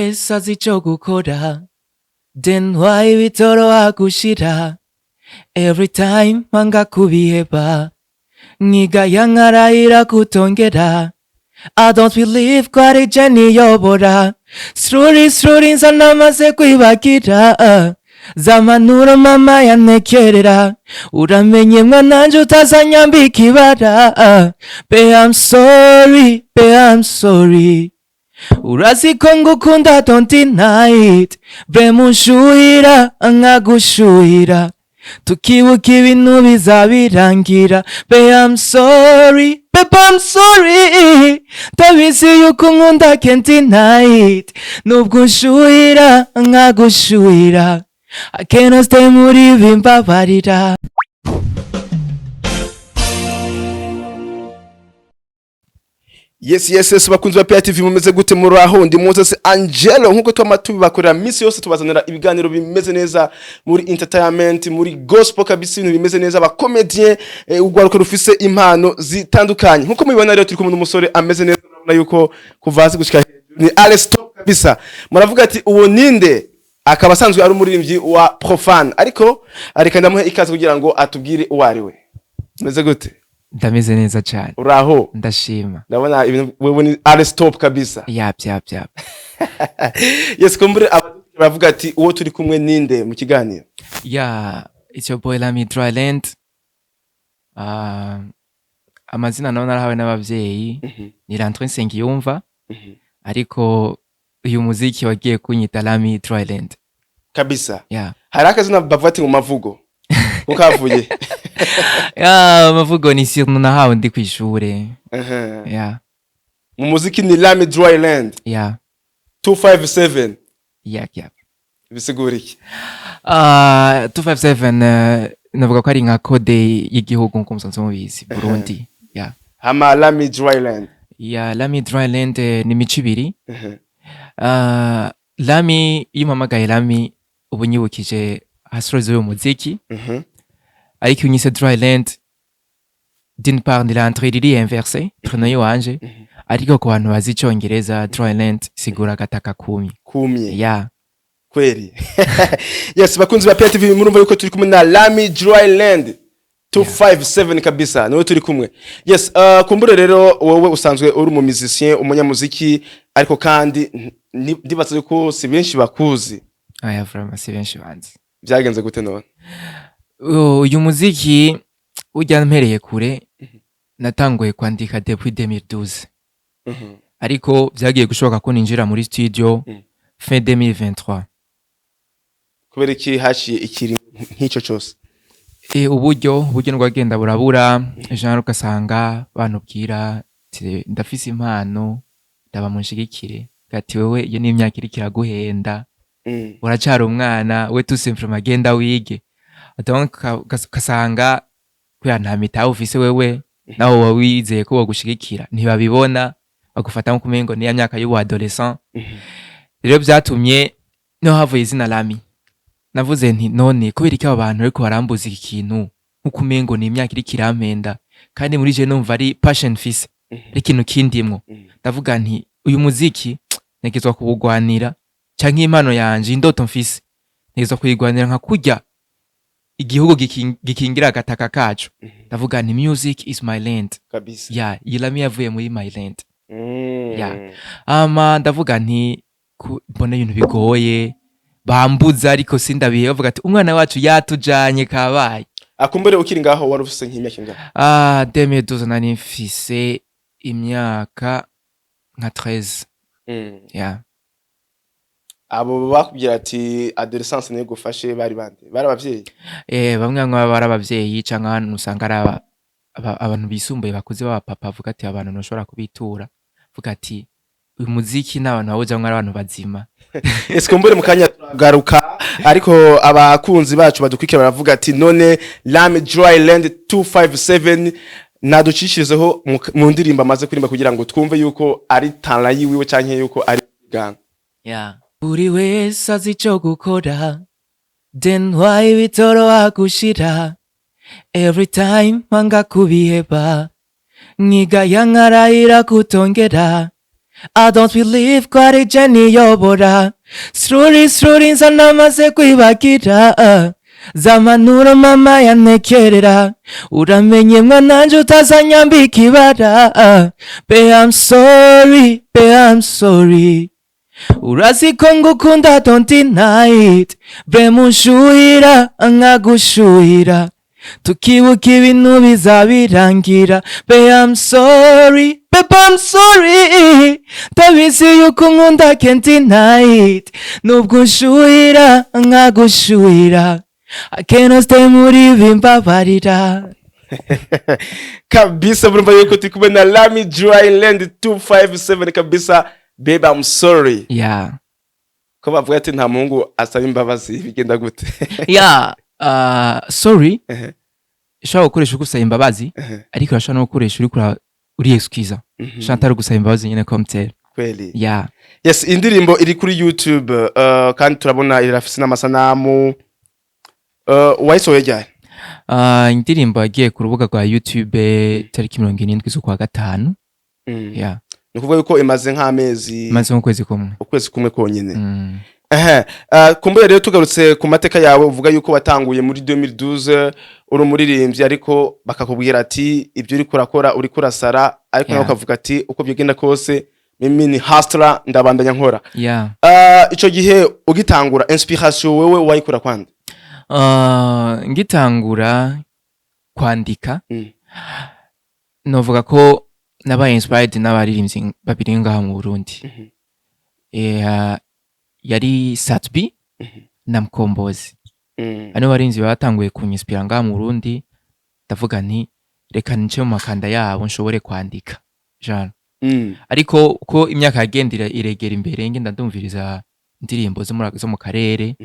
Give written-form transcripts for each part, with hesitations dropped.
Wese azi ico gukora, then why bitoroha gushira? Every time mpanga kubiheba, nkigaya nkarahira kutongera. I don't believe ko ari je niyobora. Slowly slowly nza namaze kwibagira za mpanuro mama yantekerera. Uramenye mwananje, utazanyambika ibara. Bae, I'm sorry, bae, I'm sorry. Urazi ko ngukunda, don't deny it. Bae, unshuhira nkagushuhira, tukibuka ibintu bizabirangira. Bae, I'm sorry, babe, I'm sorry. Ndabizi yuko unkunda, can't deny it. Nubwo unshuhira nkagushuhira, I cannot stay muri ibi, mbabarira. Yes, bakunzi ba PTV, mumeze gute? Muraho? Ndi Moses Angelo. Nkuko twama tubibakorera misi yose, tubazanira ibiganiro bimeze neza muri entertainment, muri gospel kabisa, ibintu bimeze neza, aba comedian, ugwaruka rufise impano zitandukanye. Nkuko mubibona rero, turi kumwe n'umusore ameze neza. Murabona yuko kuva hasi gushika hejuru ni Alex Top kabisa. Muravuga ati uwo ninde? Akaba asanzwe ari umuririmbyi wa profane, ariko reka ndamuhe ikaze kugira ngo atubwire uwo ari we. Meze gute? Ndameze neza cyane. Uraho? Ndashima. Ndabona ibintu, wewe ni Alex Top kabisa. Yap. Yes, kumbure abadukurikira baravuga ati uwo turi kumwe ninde mu kiganiro? Yeah, it's your boy Lami Dryland. Amazina nayo narahawe n'abavyeyi ni Landry Nsengiyumva, ariko uyu muziki wagiye kunyita Lami Dryland. Kabisa. Yeah. Hari akazina bavuga ati mu mavugo ukavuye? Yeah, amavugo ni surnom nahawe ndi kw'ishure. Yeah. Mu muziki ni Lami Dryland. Yeah. 257. Yeah. Bisigura iki? 257, navuga ko ari nka code y'igihugu, nkuko musanzwe mubizi, Burundi. Yeah. Hama Lami Dryland? Yeah, Lami Dryland ni imico ibiri. Lami, iyo umpamagaye Lami uba unyibukije hasroze y'uyu muziki, ariko iyo unyise Dryland, d'une part ni l'entrée riri inversée, prénom yiwanje, ariko ku bantu bazi icongereza, Dryland sigura agataka kumye. Kumye. Yeah. Kweli. Yes, bakunzi ba PTV, murumva yuko turi kumwe na Lami Dryland 257 kabisa, niwe turi kumwe. Yes, kumbure rero wowe usanzwe uri umu musicien, umunyamuziki, ariko kandi ndibaza yuko si benshi bakuzi. Aya, vraiment si benshi banzi. Byagenze gute none? Uyu muziki ujya mpereye kure, natanguye kwandika depuis 2012, ariko vyagiye gushoboka ko ninjira muri studio fin 2023. Kubera iki haciye ikiri nk'ico cose? Uburyo ndwagenda burabura, genre ugasanga banubwira ati ndafise impano, ndaba munshigikire, gati wewe iyo ni imyaka iriko iraguhenda, uracari umwana we, tout simplement genda wige. Donc ugasanga kubera nta mitahe ufise wewe, nawe woba wizeye ko bogushigikira ntibabibona, bagufata nko kumengo niya myaka y'ubu adolescent. Rero vyatumye niho havuye izina Lami. Navuze nti none kubera iki abo bantu bariko barambuza iki kintu, nkuko umengo ni imyaka iriko irampenda, kandi muri je numva ari passion mfise, ari ikintu kindimwo. Ndavuga nti uyu muziki ntegerezwa kuwugwanira, canke impano yanje, indoto mfise, ntegerezwa kuyigwanira nka kurya igihugu gikingira agataka kacu. Ndavuga nti music is my land. Kabisa. Ya, iyi Lami yavuye muri my land. Ya. Ama ndavuga nti mbona ibintu bigoye bambuza, ariko sindabihe, bavuga ati umwana wacu yatujanye, kabaye. Akumbure ukiri ngaho wari ufise nk'imyaka ingahe? Ah, 2012 nari mfise imyaka nka 13. Ya. Abo bakubwira ati adolescence niyo gufashe bari bande? Bari abavyeyi? Bamwe bamwe baba ari abavyeyi, canke ahantu usanga ari abantu bisumbuye bakuze b'abapapa, bavuga ati abantu ntushobora kubitura, vuga ati uyu muziki n'abantu bawujamwo ari abantu bazima. Ese kumbure mu kanya turagaruka, ariko abakunzi bacu badukurikira baravuga ati none Lami Dryland 257 naducishirizeho mu ndirimbo amaze kuririmba kugira ngo twumve yuko ari talent yiwiwe canke yuko ari ganga. Yeah. Buri wese azi ico gukora, then why bitoroha gushira? Every time mpanga kubiheba, nkigaya nkarahira kutongera. I don't believe ko ari je niyobora. Slowly slowly nza namaze kwibagira zamanuro mama yantekerera. Uramenye mwananje, utazanyambika ibara. Bae, I'm sorry, bae, I'm sorry. Urazi ko ngukunda, don't deny it. Bre unshuhira nkagushuhira, tukibuka ibintu bizabirangira. Bae, I'm sorry, babe, I'm sorry. Ndabizi yuko nkunda, can't deny it. Nubwo unshuhira nkagushuhira, I cannot stay muri ibi, mbabarira. Kabisa, murumva yuko turi kumwe na Lami Dryland 257 kabisa. Babe, I'm sorry. Yeah. Ko bavuga ati nta muhungu asaba imbabazi, bigenda gute? Yeah, sorry ishobora gukoresha uri gusaba imbabazi, ariko urashobora no gukoresha uri uri excuse ushobora atari gusaba imbabazi nyine comme Kweli. Yeah. Yes, indirimbo iri kuri YouTube, kandi turabona irafise n'amasanamu. Wayisohoye ryari? Indirimbo yagiye ku rubuga rwa YouTube tariki 70 z'ukwa gatanu. Yeah. Ni ukuvuga yuko imaze nk'amezi Imaze nk'ukwezi kumwe. Ukwezi kumwe konyine. Mm. Ehe, kumbure rero tugarutse ku mateka yawe, uvuga yuko watanguye muri 2012 uri umuririmbyi, ariko bakakubwira ati ibyo uriko urakora uriko urasara, ariko nawe ukavuga ati uko byigenda kose mimi ni hustler, ndabandanya nkora. Ico gihe ugitangura, inspiration wewe wayikura kwande? Ngitangura kwandika, novuga ko nabaye inspired n'abaririmbyi babiri ngaha mu Burundi. Yari Sat-B na Mkombozi. Bano barinzi batanguye kunyinspira ngaha mu Burundi, ndavuga nti reka nce mu makanda yabo nshobore kwandika genre. Ariko uko imyaka yagenda iregera imbere, ngenda ndumviriza indirimbo zo mu karere,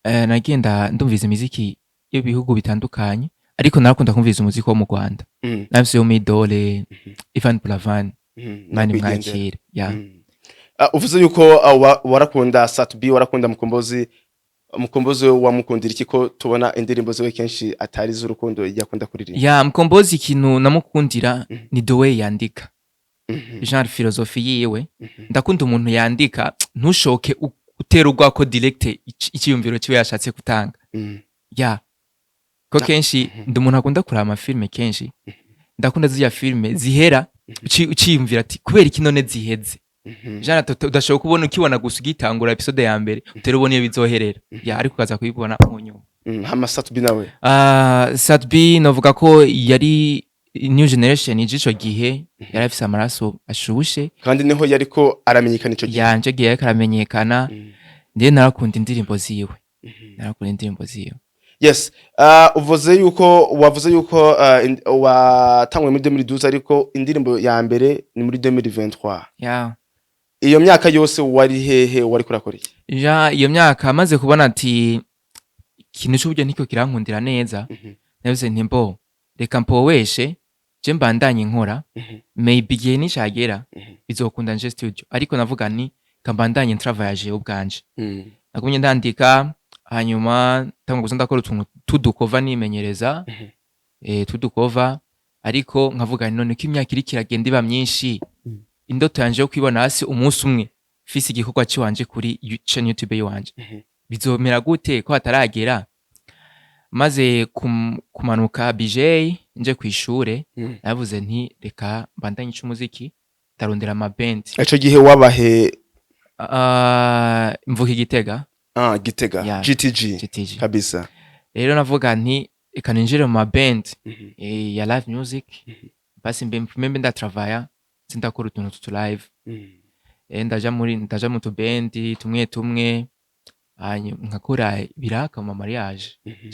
nagenda ndumviriza imiziki y'ibihugu bitandukanye, ariko narakunda kumviriza umuziki wo mu Rwanda. Nafise yo Midole, Ivan Buravan, mani Nyakwigendera. mwakire ya. Uvuze yuko warakunda Sat-B, warakunda Mukombozi. Mukombozi wamukundira iki, ko tubona indirimbo ziwe kenshi atari z'urukundo yakunda kuririmba? Ya, Mkombozi ikintu namukundira ni the way yandika, genre philosophie yiwe. Ndakunda umuntu yandika ntushoke utera urwako direct iciyumviro ciwe yashatse gutanga. Ya, ko kenshi ndi umuntu akunda kuraba amafilme, kenshi ndakunda ziriya filme zihera uciyumvira ati kubera iki none ziheze? Genre udashobora kubona ukibona gusa ugitangura episode ya mbere, utera ubona iyo bizoherera ya, ariko ukaza kuyibona mu nyuma. Hama Sat-B nawe? Sat-B novuga ko yari new generation ije ico gihe, yari afise amaraso ashushe. Kandi niho yariko aramenyekana ico gihe. Yanje gihe yariko aramenyekana. Ndiye narakunda indirimbo ziwe, narakunda indirimbo ziwe. Yes, uvuze yuko wavuze yuko watanguye muri 2012, ariko indirimbo ya mbere ni muri 2023. Ya. Iyo myaka yose wari hehe, wari kurakora iki? Ja, iyo myaka maze kubona ati ikintu c'uburyo ntikio kirankundira neza, navuze nti mbo reka mpoweshe je mbandanye nkora, maybe igihe nicagera bizokunda nje studio, ariko navuga nti kambandanye ntravayage ubwanje. Nagumye ndandika, hanyuma tangwa gusa ndakora utuntu tuducover, nimenyereza tuducover, ariko nkavuga nti none ko imyaka iriko iragenda iba myinshi, indoto yanje yo kwibona hasi umunsi umwe mfise igikorwa ciwanje kuri chaîne YouTube yiwanje bizomera gute ko hataragera? Maze kumanuka BJ nje kw'ishure, navuze nti reka mbandanye ic'umuziki, ndarondera amaband. Ico gihe wabahe? Mvuka Igitega. Ah, Gitega. Yeah. GTG. GTG. Kabisa. Rero navuga nti reka ninjire mu maband ya live music, basi mbe mbe ndatravaya, sindakora utuntu tutu live. Ndaja mu tubendi tumwe tumwe, hanyuma nkakora ibiraka mu mariage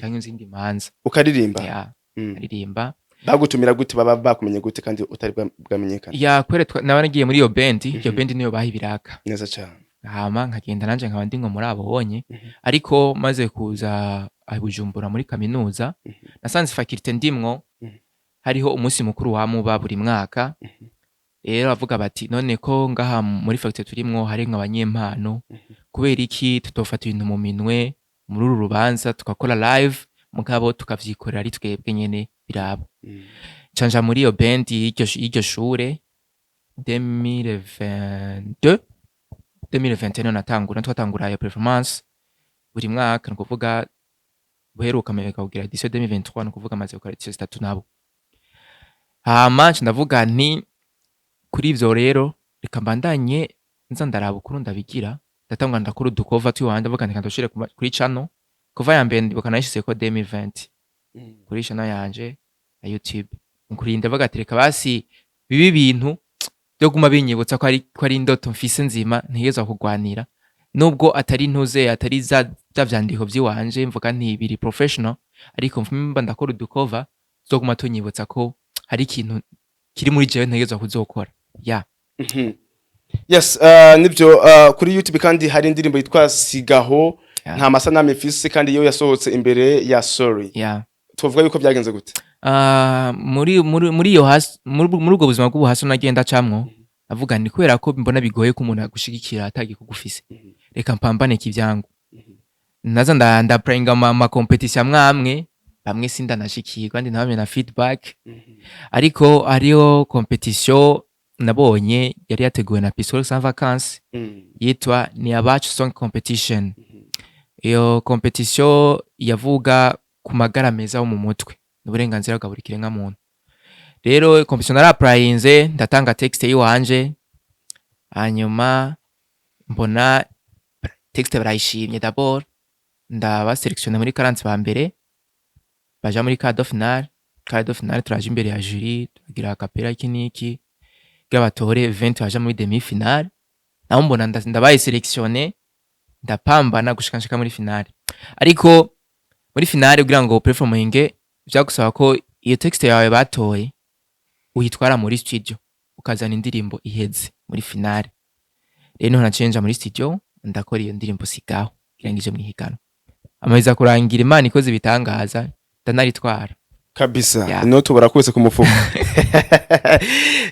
canke izindi manza. Ukaririmba? Ya. Aririmba. Bagutumira gute? Baba bakumenye gute kandi utari bwamenyekane? Ya, kwere naba nagiye muri iyo band, iyo band niyo baha ibiraka. Neza cyane. Hama nkagenda nanje nkaba ndi nko muri abo bonye. Ariko maze kuza i Bujumbura muri kaminuza, nasanze faculté ndimwo hariho umunsi mukuru wamuba buri mwaka. Rero bavuga bati none ko ngaha muri faculté turimwo hari nk'abanyempano, kubera iki tutofata ibintu mu minwe muri uru rubanza, tugakora live, mugabo tukavyikorera ari twebwe nyene biraba? Canja muri iyo band y'iryo shure. 2022, 2021 natangura, twatangura iyo performance buri mwaka. Ni ukuvuga buheruka mpereka kugira édition 2023, ni ukuvuga amaze gukora édition zitatu nabo. Hama nca ndavuga nti kuri ivyo rero reka mbandanye nza ndaraba ukuntu ndabigira. Ndatangura ndakora uducover twiwanje, ndavuga nti reka ndushire kuri channel. Cover ya mbere ndibuka nayishizeko 2020 kuri channel yanje ya YouTube. Nkurinda ndavuga ati reka basi bibe ibintu byo guma binyibutsa ko ari indoto mfise nzima ntegerezwa kugwanira, nubwo atari ntuze, atari za vya vyandiko vyiwanje mvuga nti biri professional, ariko mba ndakora uducover tuzoguma tunyibutsa ko hari ikintu kiri muri jewe ntegerezwa kuzokora ya. Yes, nibyo. Kuri YouTube kandi hari indirimbo yitwa Sigaho. Nta masanamu ifise, kandi iyo yasohotse imbere ya Sorry. Tuvuga yuko byagenze gute? Muri iyo hasi, muri ubwo buzima bw'ubuhasi nagenda camwo, avuga ni kubera ko mbona bigoye ko umuntu agushigikira atagikorwa ufise, reka mpambane kivyangu. Naza nda ama competition amwe amwe, bamwe sindanashikirwa kandi ntabamye na feedback, ariko hariho competition nabonye yari yateguwe na Piscole Sans Vacances yitwa ni Abacu Song Competition. Iyo competition yavuga ku magara meza yo mu mutwe n'uburenganzira bwa buri kiremwa muntu. Rero competition narapplyinze, ndatanga texte yiwanje, hanyuma mbona texte barayishimye. D'abord ndaba sélectionné muri 40 ba mbere baja muri quart de finale. Quart de finale turaja imbere ya jury, turagira a cappella, iki niki, kugira batore 20 baja muri demi finale. Naho mbona ndabaye sélectionné, ndapambana gushika nshika muri finale. Ariko muri finale, kugira ngo performinge, vyagusaba ko iyo texte yawe batoye uyitwara muri studio, ukazana indirimbo iheze muri finale. Rero niho naciye nja muri studio, ndakora iyo ndirimbo Sigaho kugira ngo ije mw'ihiganwa. Amaheza kurangira Imana ikoze ibitangaza, ndanaritwara. Kabisa. Yeah. Inoti barakubise ku mufuko.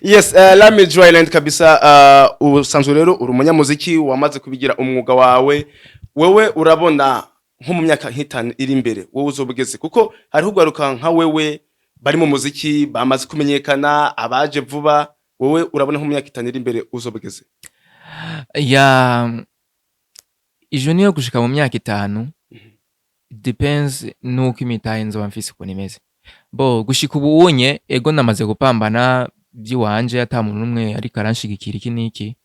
Yes, Lami Dryland kabisa. Usanzwe rero uri umunyamuziki wamaze kubigira umwuga wawe. Wewe urabona nko mu myaka nk'itanu iri imbere wowe uzobugeze? Kuko hariho ugaruka nka wewe bari mu muziki bamaze kumenyekana, abaje vuba. Wewe urabona nko mu myaka 5 iri imbere uzobugeze? Ya, ijo niyo gushika mu myaka 5 depends nuko imitahe nzoba mfise ukuntu imeze. Bo gushika ubu unye, ego, namaze gupambana by'iwanje ata muntu n'umwe ariko aranshigikira iki n'iki,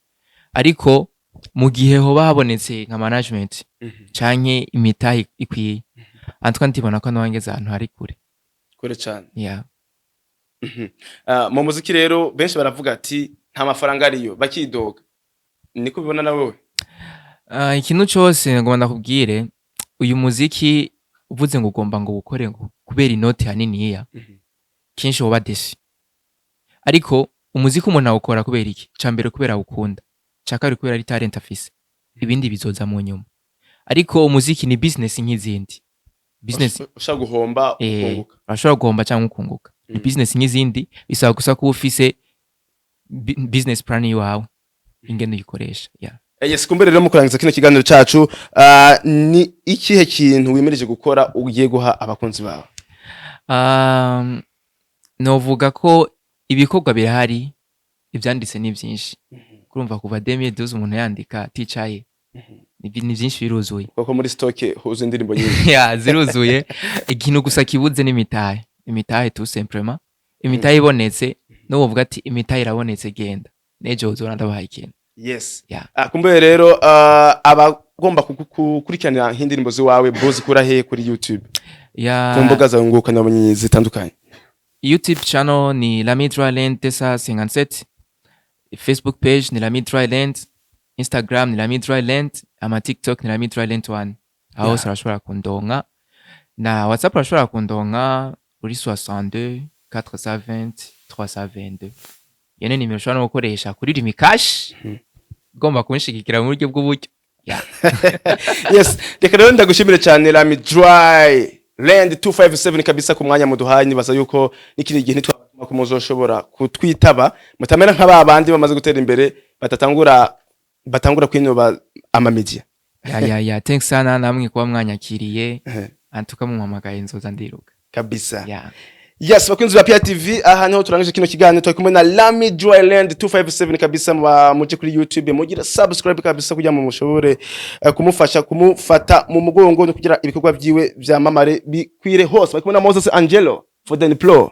ariko mu gihe hoba habonetse nka management canke imitahe ikwiye, antwa ndibona ko noba ngeze ahantu hari kure. Kure cane. Yeah. Mu muziki rero benshi baravuga ati nta mafaranga ariyo, bakidoga. Niko ubibona na wewe? Ikintu cose ngomba ndakubwire, uyu muziki uvuze ngo ugomba ngo ukore ngo kubera inoti haniniya, kenshi woba déçu. Ariko umuziki umuntu awukora kubera iki? Ca mbere kubera awukunda, ca kabiri kubera ari talent afise, ibindi bizoza mu nyuma. Ariko umuziki ni business nk'izindi business. Ushaka guhomba, ukunguka. Urashobora guhomba cyangwa ukunguka. Ni business nk'izindi, bisaba gusa kuba ufise business plan iwawe, ingene uyikoresha, yeah. Yes, kumbe rero mu kurangiza kino kiganiro cacu, ni ikihe kintu wimirije gukora ugiye guha abakunzi bawe? Novuga ko ibikorwa birahari, ivyanditse ni vyinshi. Kurumva kuva 2012 umuntu yandika aticaye, ni vyinshi, biruzuye. Kuko muri stock huzuye indirimbo nyinshi. Ya, ziruzuye. Ikintu gusa kibuze n'imitahe, imitahe tout simplement. Imitahe ibonetse, n'uwovuga ati imitahe irabonetse, genda nejo uzora ndabahaye ikintu. Yeah. Kumbe rero abagomba gukurikiranira nk'indirimbo ziwawe bozikura he kuri YouTube, ku mbuga zawe ngurukanabumenyi zitandukanye? YouTube channel ni Lami Dryland 57, Facebook page ni Lami Dryland, Instagram ni Lami Dryland, ama TikTok ni Lami Dryland 1. Aho hose urashobora kundonka. Na WhatsApp urashobora kundonka kuri 62 420 322. Iyo ni nimero ushobora no gukoresha kuri Lumicash ugomba kunshigikira mu buryo bw'uburyo. Yeah. Yes, reka rero ndagushimire cyane, Lami Dry Land 257 kabisa, ku mwanya muduhaye. Nibaza yuko n'ikindi gihe ntitwabatuma ko muzoshobora kutwitaba, mutamera nka ba bandi bamaze gutera imbere batatangura, batangura kwinoba amamedia. Ya, thanks sana namwe kuba mwanyakiriye. Antuka mumpamagaye nzoza ndiruka. Kabisa. Yeah. Yes, bakunzi ba PTV, aha niho turangije kino kiganiro. Turi kumwe na Lami Dryland 257 kabisa. Muje kuri YouTube mugira subscribe kabisa kugira ngo mushobore kumufasha kumufata mu mugongo no kugira ibikorwa vyiwe vyamamare bikwire hose. Bari kumwe na Moses Angelo for the Pro.